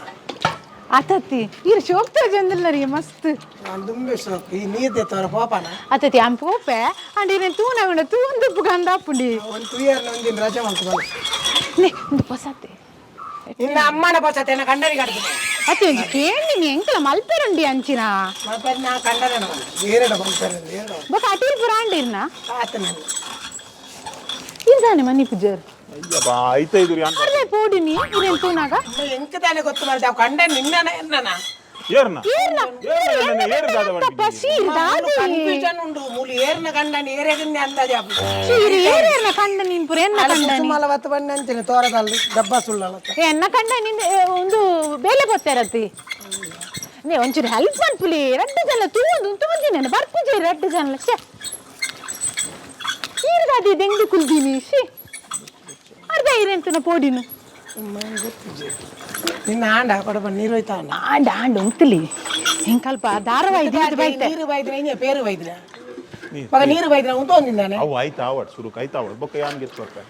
ಆತತಿ ಇರು ಶೋಕ್ತ ಜಂದಿಲ್ಲರಿ ಮಸ್ತ್. ನಾನು ದುಂಬೆ ಸೋಕು ಈ ನೀರು ತೆತ್ತವರ ಪೋಪನ. ಆತತಿ ಅಂ ಪೋಪೆ ಅಂಡ್ ಇರೇನು ತೂನಗುಂಡ ತೂಂದು ಗಂದಾಪುಂಡಿ. ಒಂದು ತುಯ್ಯರ್ನ ಒಂದಿನ ರಜೆ ಮಂತು ಬಲ್ಲ. ನೆ ಒಂದು ಪೊಸತೆ. ನಿನ್ನ ಅಮ್ಮನ ಪೊಸತೆ ಕಂಡನಿಗೆ ಅಡ್ತೀನಿ. ಅತ್ತೆ ಒಂಜಿ ಕೇಂದಿನಿ ಎಂಕಲ ಮಲ್ಪೆರುಂಡಿ ಅಂಚಿನ. ಮತ್ತೆ ನಾ ಕಂಡನೆ ಏರಡ ಬಂತಾರೆ ಏರಡ. ಬೊಕ ಅಟಿಲ್ ಪುರ ಅಂಡಿರ್ನ. ಆತನ. ಇರ್ದಾನೆ ಮನಿ ಪೂಜಾರ್. ಅಯ್ಯಬ್ಬಾ ಐತ ಇದುರಿ ಅಂತ. ಅರ್ಲೆ ಪೋಡಿನಿ ಇರೇನು ತೂನಾಗ. ಎಂಕ ತಾನೆ ಗೊತ್ತು ಮಾಡ್ದೆ ಅವ್ ಕಂಡ ನಿನ್ನ ಎನ್ನನ. ಏರ್ನ ಏರ್ನ. ಏರ್ನ ಏರ್ ದಾದ ತಪ್ಪ ಸೀರ್ ದಾದಿ. ಕನ್ಫ್ಯೂಷನ್ ಉಂಡು ಮೂಲು ಏರ್ನ ಕಂಡನಿ ಏರೆಗನ್ನೇ ಅಂದಾಜು ಆಪುಂಡು. ಸೀರ್ ಏರೇರ್ನ ಕಂಡ ನೀನ್ ಪುರ ಎನ್ನ ಕಂಡ. ಕುಸುಮಲ ಬತ್ತು ಬಣ್ಣ ಅಂತೀನಿ ತೋರದಲ್ಲಿ ಡಬ್ಬ ಸುಳ್ಳಲ್ಲ. ಎನ್ನ ಕಂಡ ನಿನ್ ಒಂದು ಬೇಲೆ ಗೊತ್ತಾರತಿ ನೇ ಒಂಚೂರು ಹೆಲ್ಪ್ ಮನ್ಪುಲಿ ರಡ್ಡು ಜನ ತೂಂದು ತೂಂದಿನೇನು ಬರ್ಪುಜೆ ರಡ್ಡು ಜನ ಛೆ ಈರ್ದಾದಿ ದೆಂಗು ಕುಲ್ದೀನಿ she ಅರ್ಧ ಇರೆಂತನ ಪೋಡಿನು. ನಿನ್ನ ಆಂಡ ಕೊಡಬ ನೀರು ಹೋಯ್ತಾ ಅಂಡ. ಆಂಡ ಆಂಡ ಉಂತಲಿ ಹೆಂಕಲ್ಪ ಧಾರವಾಹಿ ದೀರ್ಘ ಬೈತೆ. ನೀರು ಬೈದ್ರೆ ಇಂಜೆ ಪೇರು ಬೈದ್ರೆ ಮಗ ನೀರು ಬೈದ್ರೆ ಉಂಟು ಒಂದಿಂದಾನೆ. ಅವು ಆಯ್ತು ಆವಡ್ ಸುರುಕ್ ಆಯ್ತು ಆವಡ್ ಬೊಕ್ಕ ಯಾನ್ ಗೆತ್ ಕೊರ್ಪೆ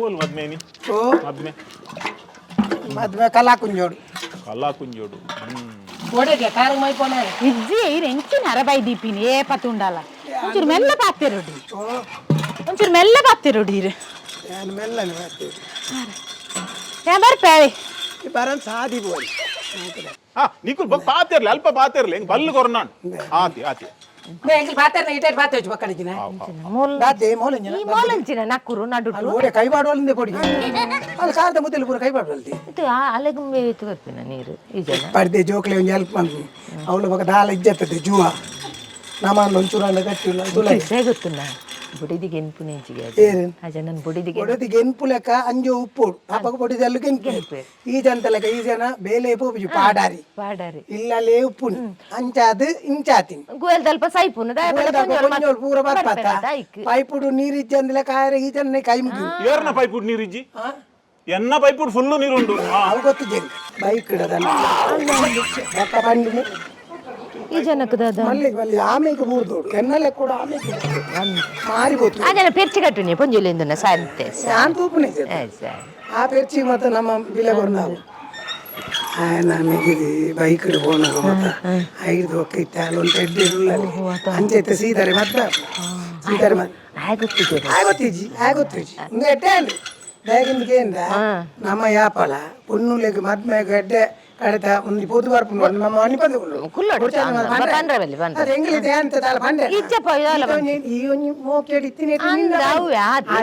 ಓಲ್ ಮದ್ಮೆ ನೀ. ಓ. ಮದ್ಮೆ. ಮದ್ವೆ ಕಲಾ ಕುಂಜೋಡು. ಕಲಾ ಕುಂಜೋಡು. ಒಡೆಗೆ ಕಾರು ಮೈ ಪೋನೆ. ಇಜ್ಜಿ ಇರ್ ಎಂಚಿನ ಅರಬೈ ದೀಪಿನಿ ಏ ಪತುಂಡಾಲ ಒಂಚೂರು ಮೆಲ್ಲ ಪಾತೆರೊಡಿ. ಓ. ಒಂಚೂರು ಮೆಲ್ಲ ಪಾತೆರೊಡಿ ಇರು. ನಾನು ಮೆಲ್ಲನೆ ಬರ್ತೀವಿ. ಏ ಬರ್ಪೇವೆ. ಈ ಬರನ್ ಸಾದಿ ಬೋಯ್. ಹಾ ನಿಕುಲ್ ಬೊಕ್ಕ ಪಾತಿರ್ಲಿ ಅಲ್ಪ ಪಾತಿರ್ಲಿ ಹಿಂಗ್ ಬಲ್ಲು ಕೊರ್ನಾನ್ ಆತಿ ಆತಿ. ಪಾತ್ರ ಇಟೇಟ್ ಪಾತ್ರ ಹೆಚ್ಚು ಪಕ್ಕಡಿಗಿನ ದಾತೆ ಮೋಲಂಜನ. ಈ ಮೋಲಂಚಿನ ನಕ್ಕುರು ನಡುಟು. ಅಲ್ಲಿ ಓಡೆ ಕೈ ಬಾಡುವಲ್ಲಿಂದ ಕೊಡಿ ಅಲ್ಲಿ ಕಾರದ ಮುದ್ದೆಲಿ ಪೂರ ಕೈ ಬಾಡುವಲ್ದಿ. ಇದು ಅಲೆಗುಂಬೆ ಇತ್ತು ಕೊರ್ಪಿನ ನೀರು ಈ ಜನ. ಪರ್ದೆ ಜೋಕ್ಲೆ ಒಂಜಿ ಹೆಲ್ಪ್ ಮಲ್ಪಿ ಅವಳು ಬೊಕ ದಾಲ ಇಜ್ಜತ್ತದೆ ಜೂವ ನಮ್ಮನ್ನ ಒಂಚೂರು ಅಂಡ ಗಟ್ಟಿಲ್ಲ ತುಲೈ. ಗೊತ್ತುಂಡ ಬುಡಿದಿಗೆ ಎನ್ಪು ನೆಂಚಿಗೆ. ಏರೇನು? ಆ ಜನ ಬುಡಿದಿಗೆ. ಬೊಡದಿಗೆ ಎನ್ಪು ಲೆಕ್ಕ ಅಂಜು ಉಪ್ಪು ಅಪ್ಪಗ ಬೊಡಿದಲ್ಲು ಕೆಂಪು ಈ ಜನ ಲೆಕ್ಕ ಈ ಜನ ಬೇಲೆ ಪೋಪುಜಿ ಪಾಡಾರಿ. ಪಾಡಾರಿ. ಇಲ್ಲಲೇ ಉಪ್ಪು ಅಂಚಾದು ಇಂಚಾತಿನಿ. ಗುವೆಲ್ ದಲ್ಪ ಸೈಪುನು ದಾಯ ಕೊಂಜೋಳು ಪೂರ ಬರ್ಪತ್ತ ಪೈಪುಡು ನೀರು ಇಜ್ಜಂದ್ಲೆ ಕಾಯರೆ ಈ ಜನ ಕೈ ಮುಗಿ. ಏರ್ನ ಪೈಪುಡ್ ನೀರು ಇಜ್ಜಿ ಎನ್ನ ಪೈಪುಡ್ ಫುಲ್ಲು ನೀರುಂಡು. ಅವು ಗೊತ್ತು ಜಂಗ್ ಬೈಕ್ ಇಡದಲ್ಲ ಬೊಕ್ಕ ಬಂಡು. ಈ ಜನಕ್ಕೆ ದಾದ. ಮಲ್ಲಿಗೆ ಮಲ್ಲಿ ಆಮೇಲೆ ಬೂರ್ದೋಡು ಎನ್ನಲೆ ಕೂಡ ಆಮೇಲೆ ಮಾರಿಬೋದು. ಆ ಜನ ಪೆರ್ಚಿ ಕಟ್ಟುನಿ ಪೊಂಜುಲಿಂದುನ ಸಂತೆ. ನಾನು ತೂಪುನೆ. ಆ ಪೆರ್ಚಿ ಮತ್ತೆ ನಮ್ಮ ಬಿಲೆ ನಾವು ನಮಗೆ ಬೈಕ್ ಪೋನಾಗ ಮತ್ತ ಐದು ಒಕ್ಕ ಇತ್ತೆ ಅಲ್ಲೊಂದು ಎಡ್ಡೆ ಅಂಚೈತೆ ಸೀತಾರೆ ಮತ್ತೆ ಸೀತಾರೆ ಮತ್ತೆ ಆಗೊತ್ತಿಜ್ಜಿ ಆಗೊತ್ತಿಜ್ಜಿ ಒಂದು ಎಡ್ಡೆ ಅಂಡು ಬೇಗಿಂದ ನಮ್ಮ ಯಾಪಲ ಪೊನ್ನುಲೆಗ್ ಮದ್ಮೆಗ್ ಎಡ್ಡೆ ಕಡೆತ ಒಂದು ಪೊದು ಬರ್ಪುಂಡು ನಮ್ಮ ಅನಿಪಂದೆ ಕುಲ್ಲೋಡು. ಪಂಡ್ರೆ ಬಲ್ಲಿ ಪಂಡ್ರೆ. ಅದು ಎಂಗ್ಲಿದೆ ಅಂತ ದಾಲ ಪಂಡೆ. ಇಜ್ಜಪ್ಪ, ಇದಾಲ. ಈ ಒಂಜಿ ಮೋಕೆಡ್ ಇತ್ತಿನ. ಅಂದ ಅವು ಆತು.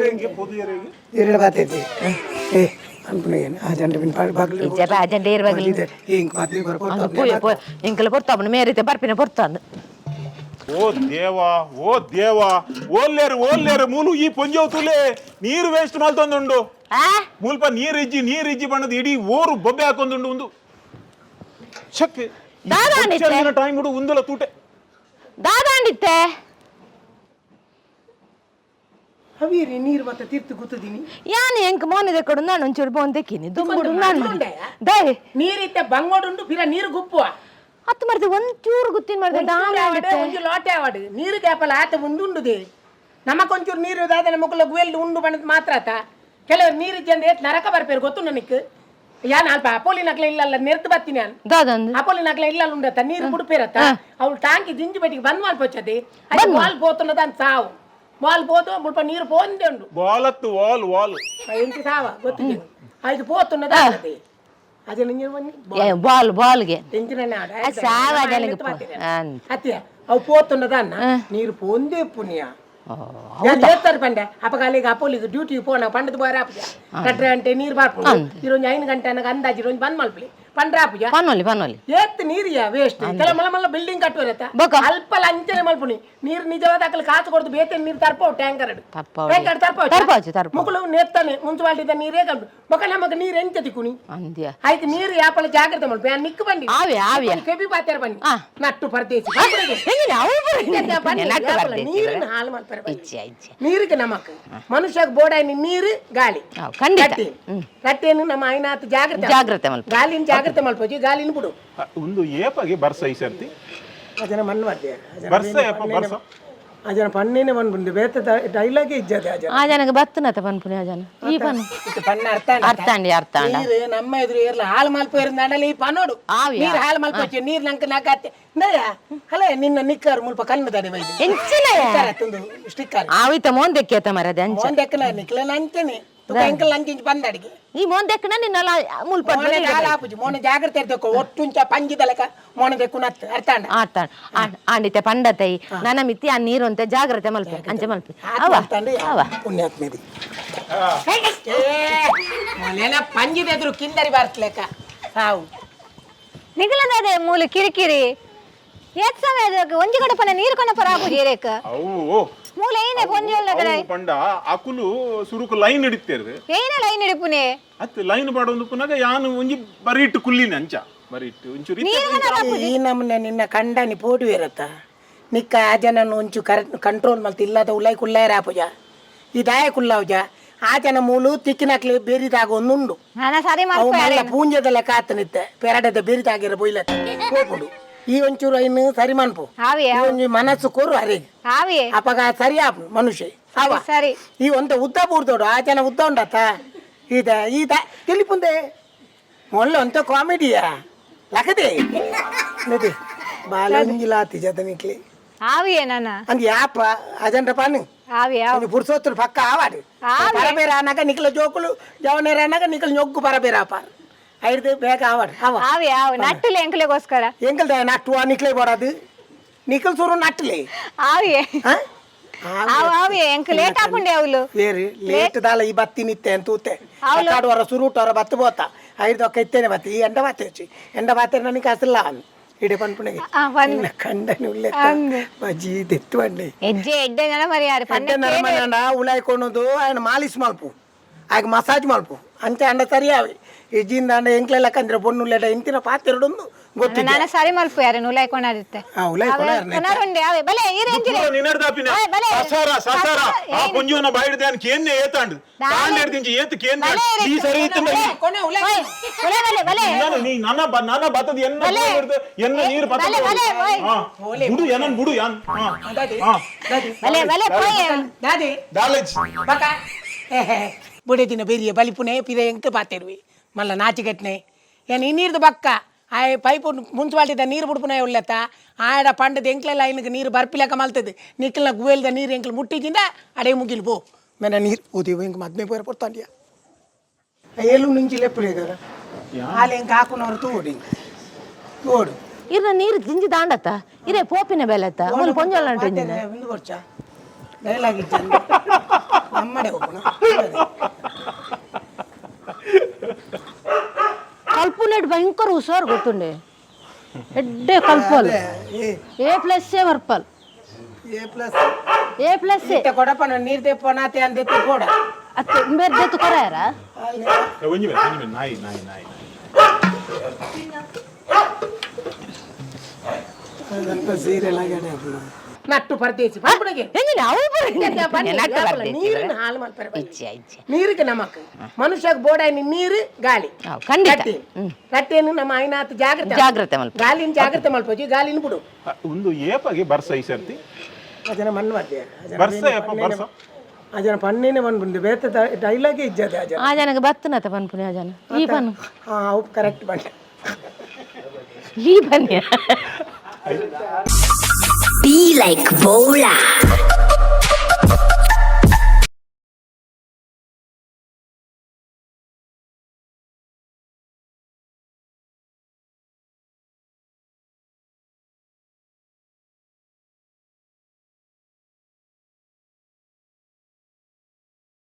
ಎರಡು ಬಾತೈತಿ ಏ ಅನ್ಪುಣಗೇನು ಆ ಜಂಡ ಬಿನ್ ಬಾಗ್ಲು. ಇಜ್ಜಪ್ಪ, ಆ ಜಂಡ ಏರ್ ಬಾಗ್ಲು. ಹಿಂಗ್ ಮದ್ವೆ ಅಂದು ಪೋಯ್ ಪೋಯ್ ಎಂಕಲ ಪೊರ್ತಾಪುಂಡು ಮೇರಿತೆ ಬರ್ಪಿನ ಪೊರ್ತಾಂದು. ಓ ದೇವಾ ಓ ದೇವಾ ಓಲ್ಲೇರು ಓಲ್ಲೇರು ಮೂಲು ಈ ಪೊಂಜೋವ್ ತುಲೆ ನೀರು ವೇಸ್ಟ್ ಮಲ್ತೊಂದುಂಡು. ಆ ಮೂಲ್ಪ ನೀರು ಇಜ್ಜಿ ನೀರು ಇಜ್ಜಿ ಬಣ್ಣದ ಇಡೀ ಊರು ಬೊಬ್ಬೆ ಹಾಕೊಂದುಂಡು ಒಂದು ಶಕ್ ದಾದಾ ಅಂದಿತ್ತೆ. ಟೈಮ್ ಉಡು ಉಂದುಲ ತೂಟೆ. ದಾದಾಂಡಿತ್ತೆ. ಹವೀರಿ ನೀರು ಮತ್ತೆ ತೀರ್ತು ಕೂತದೀನಿ. ಯಾನ್ ಎಂಕ್ ಮೋನೆ ಕೊಡು ನಾನು ಒಂಚೂರು ಬೋಂದೆಕ್ಕಿನಿ ದುಂಬುಡು ನಾನು ದಯೆ. ನೀರಿತ್ತೆ ಬಂಗೋಡುಂಡು ಪಿರ ನೀರು ಗುಪ್ಪುವ. ಹತ್ತು ಮರ್ದೆ ಒಂಚೂರು ಗುತ್ತಿನ ಮರ್ದೆ ದಾನ. ಒಂಜಿ ಲೋಟೆ ಆವಡು ನೀರು ಗ್ಯಾಪಲ ಆತ ಉಂಡುಂಡುದೆ ನಮಕೊಂಚೂರು ನೀರು ದಾದ ನಮಕುಲ ಗುವೆಲ್ ಉಂಡು ಬಣ್ಣದ ಮಾತ್ರ ಆತ ಕೆಲವರು ನೀರು ಇಜ್ಜಂದೆ ಏತ್ ನರಕ ಬರ್ಪೇರು ಗೊತ್ತು ನನಗೆ. ಯಾನ್ ಅಲ್ಪ ಅಪೋಲಿನಕ್ಲೆ ಇಲ್ಲ ನೆರ್ತು ಬತ್ತೀನಿ ನಾನು. ದಾದಂದು? ಅಪೋಲಿನಕ್ಲೆ ಇಲ್ಲ ಉಂಡತ್ತ ನೀರು ಬುಡುಪೇರತ್ತ ಅವಳು ಟಾಂಕಿ ದಿಂಜಿ ಬಟ್ಟಿಗೆ ಬಂದ್ ಮಲ್ಪೊಚ್ಚದೆ ಅದು ಬಾಲ್ ಪೋತುನದ ಅಂತ ಸಾವು ಬಾಲ್ ಪೋತು ಮುಲ್ಪ ನೀರು ಪೋಂದೆ ಉಂಡು. ಬಾಲತ್ತು ವಾಲ್ ವಾಲ್. ಎಂಚ ಸಾವ ಗೊತ್ತಿದೆ ಐದು ಪೋತುನದ ಅದೇ ಅದೇ ನಿಂಗೆ ಬನ್ನಿ. ಬಾಲ್ ಬಾಲ್ಗೆ ಎಂಚಿನ ಸಾವ ಜನಕ್ಕೆ ಅಂದ್. ಅತ್ತಿಯ ಅವು ಪೋತುನದ ಅನ್ನ ನೀರು ಪೋಂದೆ ಪುಣ್ಯ ಏತ್ತಾರೆ ಪಂಡೆ ಅಪಗಾಲಿಗೆ ಅಪೋಲಿಗೆ ಡ್ಯೂಟಿ ಪೋನ ಪಂಡದ ಬೋರ ಆಪುಜ ಕಟ್ರೆ ಗಂಟೆ ನೀರು ಬರ್ಪುಂಡು ಇರೊಂಜಿ 5 ಗಂಟೆ ಅನ್ನಗ ಅಂದಾಜಿ ಇರೊಂಜಿ ಬಂದ್ ಮಲ್ಪಲಿ ಪಂಡ್ರೆ ಆಪುಜ. ಪನ್ನೊಲಿ ಪನ್ನೊಲಿ. ಏತ್ ನೀರಿಯ ವೇಸ್ಟ್ ಕೆಲ ಮಲ್ಲ ಮಲ್ಲ ಬಿಲ್ಡಿಂಗ್ ಕಟ್ಟುವರತ್ತ. ಬೊಕ? ಅಲ್ಪ ಲಂಚನೆ ಮಲ್ಪುನಿ ನೀರು ನಿಜವಾದ ಅಕಲ್ ಕಾಸು ಕೊಡ್ದು ಬೇತೆ ನೀರು ತರ್ಪವು ಟ್ಯಾಂಕರ್. ತರ್ಪಾವು. ಟ್ಯಾಂಕರ್ ತರ್ಪಾವು. ತರ್ಪಾವು, ತರ್ಪಾವು. ಮುಕುಲು ನೆತ್ತನೆ ಮುನ್ಸಿಪಾಲಿಟಿ ನೀರೇ ಕಂಡು ಬೊಕ ನಮಗ ನೀರು ಎಂಚ ತಿಕ್ಕುನಿ? ಅಂದ್ಯ. ಆಯ್ತು ನೀರು ಯಾಪಲ ಜಾಗ್ರತೆ ಮಲ್ಪ ಯಾನ್ ನಿಕ್ಕು ಬನ್ನಿ. ಆವೆ ಆವೆ. ಕೆಬಿ ಪಾತ್ಯಾರ ಬನ್ನಿ ನಟ್ಟು ಪರದೇಶಿ. ಹೆಂಗಿನ ಅವು ಬನ್ನಿ, ನಟ್ಟು ಯಾಪಲ ಪರದೇಶಿ. ನೀರಿನ ಹಾಳು ಮಲ್ಪರೆ ಬನ್ನಿ. ಇಚ್ಛೆ ಇಚ್ಛೆ. ನೀರಿಗೆ ನಮಕ್ ಮನುಷ್ಯಗ್ ಬೋಡಾಯ್ನಿ ನೀರು ಗಾಳಿ. ಹೌದು, ಖಂಡಿತ. ರಟ್ಟಿ ರಟ್ಟಿಯನ್ನು ನಮ್ಮ ಐನಾತ್ ಜಾಗ್ರತೆ ಜಾಗ್ರತೆ ಮಲ್ಪ. ಗಾಲಿನ ಜಾಗ್ರತೆ ಮಲ್ಪೊಜಿ ಗಾಲಿನ ಬಿಡು. ಒಂದು ಏಪಗೆ ಬರ್ಸ ಈ ಸರ್ತಿ? ಅಜನ ಮಣ್ಣು ಮಧ್ಯೆ ಬರ್ಸ ಏಪ ಬರ್ಸ? ಅಜನ ಪನ್ನೇನೆ ಬಂದು ಬೇತ ಡೈಲಾಗೆ ಇಜ್ಜದೆ ಅಜನ. ಆ ಜನಕ್ಕೆ ಬತ್ತನತ ಪನ್ಪುನಿ ಆ ಜನ ಈ ಪನ್. ಪಣ್ಣ ಅರ್ಥ. ಅರ್ಥ ಅಂಡಿ ಅರ್ಥ ಅಂಡ. ನೀರು ನಮ್ಮ ಎದುರು ಏರ್ಲ ಹಾಳು ಮಲ್ಪ ಇರಂದಾಂಡಲ ಈ ಪನೋಡು. ಆವ್ಯಾ. ನೀರು ಹಾಳು ಮಲ್ಪೊಚ್ಚಿ ನೀರು ನಂಕ ನಾಕತ್ತೆ ನಯ ಹಲೇ ನಿನ್ನ ನಿಕ್ಕರ್ ಮುಲ್ಪ ಕಣ್ಣು ತಡೆ ಬೈದು ಎಂಚಿನ ತಂದು ಸ್ಟಿಕ್ಕರ್. ಆವಿತ ಮೋನ್ ದೆಕ್ಕೇತ ಮರದೆ ಅಂಚ. ಮೋನ್ ದೆಕ್ಕನ ನಿಕ್ಲ ನಂಚನೆ ತುಕ ಎಂಕಲ್ ನಂಚಿಂಚ ಬಂದಡಿಗೆ. ಈ ಮೋನ್ ದೆಕ್ಕನ ನಿನ್ನಲ್ಲ ಮುಲ್ಪ. ಮೋನೆ ದಾಲ ಆಪುಜಿ ಮೋನೆ ಜಾಗ್ರತೆ ಇರ್ಬೇಕು ಒಟ್ಟುಂಚ ಪಂಜಿದ ಲೆಕ್ಕ ಮೋನೆ ದೆಕ್ಕು ನತ್ತು ಅರ್ಥ ಅಂಡ. ಆತ ಆಂಡಿತೆ ಪಂಡತೈ ನನ್ನ ಮಿತಿ ಆ ನೀರು ಅಂತ ಜಾಗ್ರತೆ ಮಲ್ಪೆ ಅಂಚೆ ಮಲ್ಪೆ ಅವ ಅವ. ಪುಣ್ಯಾತ್ಮೇದಿ ಮೊನ್ನೆನ ಪಂಜಿದ ಎದುರು ಕಿಂದರಿ ಬಾರ್ಸ್ಲೇಕ ಸಾವು. ನಿಗಲದಾದೆ ಮೂಲು ಕಿರಿಕಿರಿ ಏತ್ ಸಮಯ ಒಂಜಿ ಕಡಪನ ನೀರು ಕೊನಪರ ಆಪುಜಿ ಏರೇಕ. ಅವು ಮೂಲ ಏನೇ ಪೊಂಜೊಲ್ಲ ಕಡೆ. ಅವು ಪಂಡ ಅಕುಲು ಸುರುಕು ಲೈನ್ ಹಿಡಿತೇರು. ಏನೇ ಲೈನ್ ಹಿಡಿಪುನೆ? ಅತ್ ಲೈನ್ ಪಾಡೊಂದು ಪುನಗ ಯಾನು ಒಂಜಿ ಬರೀಟ್ ಕುಲ್ಲಿನ ಅಂಚ ಬರೀಟ್ ಒಂಚೂರು ಇತ್ತೆ. ಈ ನಮ್ಮನೆ ನಿನ್ನ ಕಂಡನಿ ಪೋಟು ಇರತ್ತ ನಿಕ್ಕ ಆ ಜನನ ಒಂಚು ಕರೆ ಕಂಟ್ರೋಲ್ ಮಲ್ತ ಇಲ್ಲದ ಉಲ್ಲೈ ಕುಲ್ಲಾಯರ ಆಪುಜ ಈ ದಾಯ ಕುಲ್ಲಾವುಜ ಆ ಜನ ಮೂಲು ತಿಕ್ಕಿನಕ್ಲೆ ಬೇರಿದಾಗ ಒಂದುಂಡು. ನಾನ ಸರಿ ಅವು ಮಲ್ಪೆ. ಮಲ್ಲ ಪೂಂಜದ ಲೆಕ್ಕ ಆತನಿತ್ತೆ ಪೆರಡದ ಬೇರಿದಾಗಿರ ಬೊಯ್ಲತ್ತ ಪೋಪುಂಡು ಈ ಒಂಚೂರು ಐನು ಸರಿ ಮನ್ಪು. ಆವಿಯೇ. ಈ ಒಂಜಿ ಮನಸ್ಸು ಕೊರು ಅರೆಗೆ. ಆವಿಯೇ. ಅಪಗ ಸರಿ ಆಪು ಮನುಷ್ಯ ಅವ. ಸರಿ. ಈ ಒಂತ ಉದ್ದ ಬೂರ್ದೋಡು ಆ ಜನ ಉದ್ದ ಉಂಡತ್ತ ಈತ ಈತ ತಿಳಿಪುಂದೆ ಮೊಳ್ಳೆ ಒಂತ ಕಾಮಿಡಿಯಾ ಲಕದೆ ನದಿ ಬಾಲಂಗಿಲಾತಿ ಜತನಿಕ್ಲಿ. ಆವಿಯೇ ನಾನ. ಅಂದ್ ಯಾಪ ಅಜಂಟ ಪಾನು. ಆವಿಯೇ. ಒಂಜಿ ಪುರ್ಸೊತ್ತುಡು ಪಕ್ಕ ಆವಾಡು ಪರಬೇರ ಅನ್ನಾಗ ನಿಕ್ಲ ಜೋಕುಲು ಜವನೇರ ಅನ್ನಾಗ ನಿಕ್ಲ ñೊಗ್ಗು ಪರಬೇರ ಆಪಾರ್ ಐದು ಬೇಗ ಆವಾಡು ಅವ. ಆವಿಯೇ ಆವು ನಟ್ಟುಲೆ ಎಂಕಲೆಗೋಸ್ಕರ. ಎಂಕಲ್ ನಟ್ಟು ನಿಕ್ಲೆ ಬೋಡದು ನಿಖಲ್ ಸುರು ನಟ್ಟಲೆ. ಆವಿಯೇ. ಆ? ಆವು ಆವಿಯೇ ಎಂಕ್ ಲೇಟ್ ಆಪುಂಡೆ ಅವಲು. ಲೇರಿ ಲೇಟ್ ದಾಲ ಈ ಬತ್ತಿ ನಿತ್ತೆ ಅಂತ ತೂತೆ ಕಾಡುವರ ಸುರುಟವರ ಬತ್ತು ಬೋತ ಐದು ಇತ್ತೇನೆ ಬತ್ತಿ ಈ ಎಂಡ ಬಾತೆ ಹಚ್ಚಿ ಎಂಡ ಬಾತೆ ನನಗೆ ಅಸಲ್ಲ ಇಡೆ ಪನ್ಪುಣಗೆ. ಆ, ಪನ್ನೆ. ನಿನ್ನ ಕಂಡನಿ ಉಲ್ಲೆ ಬಜಿ ದೆತ್ತು ಬಂಡೆ. ಎಜ್ಜೆ ಎಡ್ಡೆ ಜನ ಮರಿಯಾರು ಎಡ್ಡೆ ನರಮನಂಡ ಉಲಾಯ್ಕೊಳೋದು ఆయన ಮಾಲಿಶ್ ಮಲ್ಪು ಆಗ ಮಸಾಜ್ ಮಲ್ಪು ಅಂಚೆ ಅಂಡ ಸರಿಯಾವೆ ಇಜ್ಜಿಂದ ಅಂಡ ಎಂಕ್ಲೆಲ್ಲ ಕಂದ್ರೆ ಪೊಣ್ಣುಲ್ಲೆಡ ಇಂತಿನ ಪಾತೆರಡೊಂದು ಗೊತ್ತಿದೆ. ನಾನ ಸರಿ ಮಲ್ಪು ಯಾರು ಉಲಾಯ್ಕೊಂಡಾರಿತ್ತೆ. ಆ, ಉಲಾಯ್ಕೊಂಡಾರ್ನೆ. ಕೊನಾರುಂಡೆ ಆವೆ ಬಲೆ ಈರೇಂಜಿರೆ. ನಿನ್ನಡ್ದಾಪಿನ. ಓಯ್, ಬಲೆ. ಸಸಾರ ಸಸಾರ ಆ ಏನ್? ಪುಂಜುನ ಬಾಯಿಡ್ದೆ ಅನ್ ಕೇನ್ನೆ ಏತಾಂಡ್ ದಾಲೆ. ತಾಂಡ್ ಏತು ಕೇನ್ನೆ ಬಲೆ ಈ ಸರಿ ಇತ್ತು. ಬಲೆ. ಓಯ್, ಬಲೆ ಬಲೆ ಬಲೆ. ನಾನು ನೀ ನನ್ನ ನನ್ನ ಬತ್ತದ ಎನ್ನ ಬಲೆ. ಹಿಡ್ದು ಎನ್ನ ನೀರು ಬತ್ತದ. ಬಲೆ, ಬಲೆ, ಓಯ್. ಹಾ ಬುಡು ಏನನ್ ಬುಡು ಯಾನ್ ಹಾ ಹಾ. ಬಲೆ ಬಲೆ ಪೋಯೆ. ದಾದಿ ದಾಲೇಜ್ ಬಕ ಬುಡೆ ದಿನ ಬೆರಿಯ ಬಲಿಪುನೆ ಪಿರ ಎಂಕ ಪಾತೆರುವೆ ಮಲ್ಲ ನಾಚಿಕೆಟ್ನೆ ಏನ್ ಈ ನೀರ್ದು ಬಕ್ಕ ಆಯ್ ಪೈಪ್ ಮುನ್ಸಿಪಾಲ್ಟಿದ ನೀರು ಬುಡ್ಪುನ ಉಳ್ಳತ್ತ ಆಡ ಪಂಡದ ಎಂಕ್ಲೆಲ್ಲ ಐನಕ್ಕೆ ನೀರು ಬರ್ಪಿಲಕ ಮಲ್ತದೆ ನಿಕ್ಕಲ್ನ ಗುವೆಲ್ದ ನೀರು ಎಂಕ್ಲು ಮುಟ್ಟಿದಿಂದ ಅಡೆ ಮುಗಿಲ್ ಪೋ ಮೇನ ನೀರು ಊದಿ ಎಂಕ್ ಮದ್ಮೆ ಪೋರ ಪೊರ್ತಾಂಡಿಯ ಏಳು నుంచి ಲೆಪ್ಪುಲೇ కదా ಹಾಲು ಎಂಕ್ ಹಾಕುನವರು ತೋಡಿ ತೋಡು. ಇರ್ನ ನೀರು ಜಿಂಜಿ ದಾಂಡತ್ತ ಇರೇ ಪೋಪಿನ ಬೆಲೆತ್ತ ಮುಲ್ ಪೊಂಜೊಲ್ಲ ಉಂಟು ಇಂಜಿನ. ಒಂದು ಕೊರ್ಚ ಡೈಲಾಗ್ ಇತ್ತು ನಮ್ಮಡೆ ಹೋಗೋಣ. ಕಲ್ಪುನೆಟ್ ಭಯಂಕರ ಹುಷಾರು ಗೊತ್ತುಂಡೆ ಎಡ್ಡೆ ಕಲ್ಪಲ್ A plus A purple. A plus. A plus A. ಇತ್ತ ಕೊಡಪನ ನೀರ್ ತೆಪ್ಪನಾತೆ ಅಂದೆತ್ತು ಕೊಡ. ಅತ್ತೆ ಬೇರೆ ದೇತು ಕೊರಾಯರ. ಒಂಜಿ ಮೇಲೆ ಒಂಜಿ ಮೇಲೆ ನಾಯಿ ನಾಯಿ ನಾಯಿ ನಟ್ಟು ಪರದೇಶಿ ಪಂಪುಣಗೆ ಹೆಂಗಿನ ಅವು ಬನ್ನಿ, ನಟ್ಟು ಯಾಪಲ ಪರದೇಶಿ ನೀರಿನ ಹಾಳು ಮಲ್ಪರೆ ಬನ್ನಿ. ಇಚ್ಛೆ ಇಚ್ಛೆ. ನೀರಿಗೆ ನಮಕ್ ಮನುಷ್ಯಗ್ ಬೋಡಾಯ್ನಿ ನೀರು ಗಾಳಿ ಹೌದು, ಖಂಡಿತ. ರಟ್ಟಿ ರಟ್ಟಿಯನ್ನು ನಮ್ಮ ಐನಾತ್ ಜಾಗ್ರತೆ ಜಾಗ್ರತೆ ಮಲ್ಪ. ಗಾಲಿನ ಜಾಗ್ರತೆ ಮಲ್ಪೊಜಿ ಗಾಲಿನ ಬಿಡು. ಒಂದು ಏಪಗೆ ಬರ್ಸ ಈ ಸರ್ತಿ? ಅಜನ ಮಣ್ಣು ಮಧ್ಯೆ ಬರ್ಸ ಏಪ ಬರ್ಸ? ಆ ಜನ ಪನ್ನೇನೆ ಪನ್ಪುಂಡು ಬೇತೆ ಡೈಲಾಗೇ ಇಜ್ಜದೆ ಆ ಜನ. ಆ ಜನಕ್ಕೆ ಬತ್ತನತ ಪನ್ಪುನಿ ಆ ಜನ ಈ ಪನ್ನು. ಹಾ, ಅವು ಕರೆಕ್ಟ್ ಪಂಡ. ಈ ಪನ್ಯ. Be like Bola.